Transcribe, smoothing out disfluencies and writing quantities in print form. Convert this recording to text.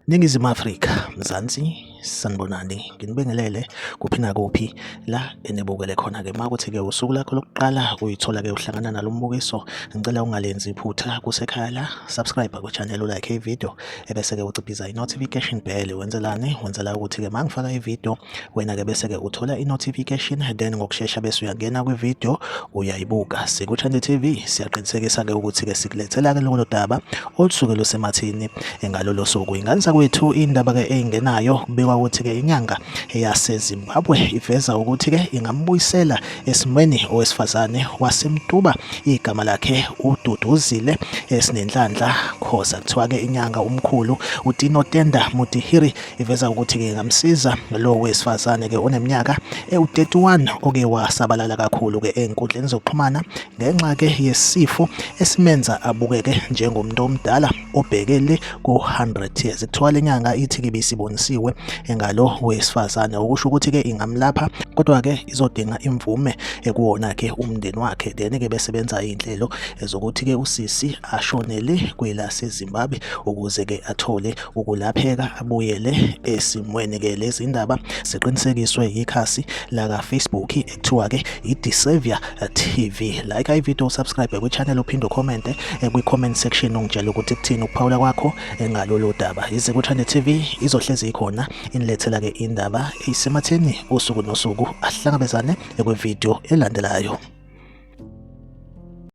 Ningizimu Afrika, Mzansi, sanibonani, nginibingelele kuphi nakuphi la enibukele khona-ke. Uma kuthi-ke usuku lakho lokuqala uyithola-ke uhlangana nalo mbukiso, ngicela ungalenzi iphutha kusekhaya la, subscribe kwi-channel, ulike i-video, ebese-ke uciphiza i-notification bell. Wenzelani? Wenzela ukuthi-ke uma ngifaka i-video wena-ke bese-ke uthola i-notification, then ngokushesha bese uyangena kwi-video uyayibuka. Siku-Trend TV siyaqinisekisa-ke ukuthi-ke sikulethela-ke lolo daba olusuke lusemathini ngalolo suku. Ingane zakwethu, indaba-ke eyingenayo kubikwa ukuthi-ke inyanga yaseZimbabwe iveza ukuthi-ke ingambuyisela esimweni owesifazane waseMtuba igama lakhe uDuduzile Esinenhlanhla Khoza. Kuthiwa-ke inyanga umkhulu uTinotenda Mutihiri iveza ukuthi-ke ingamsiza lo wesifazane-ke oneminyaka ewu-31 oke wasabalala kakhulu-ke ey'nkundleni zokuxhumana ngenxa-ke yesifo esimenza abukeke njengomuntu omdala obheke le ku-100 years. Kuthiwa le nyanga ithi-ke ibisibonisiwe ngalo wesifazane, okusho ukuthi-ke ingamlapha kodwa-ke izodinga imvume ekuwona-ke umndeni wakhe. Then-ke besebenza iy'nhlelo zokuthi-ke usisi ashonele kwelaseZimbabwe ukuze-ke athole ukulapheka abuyele esimweni-ke. Lezi ndaba ziqinisekiswe yikhasi laka-Facebook ekuthiwa-ke i-Disavia TV. Like i-video, subscribe kwi-channel, uphinde ucommente kwi-comment section ungitshele ukuthi kuthini ukuphawula kwakho ngalolu daba. Yize ku-Trend TV izohlezi ikhona inilethela-ke indaba eyisematheni usuku nosuku. Ahlangabezane kwi-video elandelayo.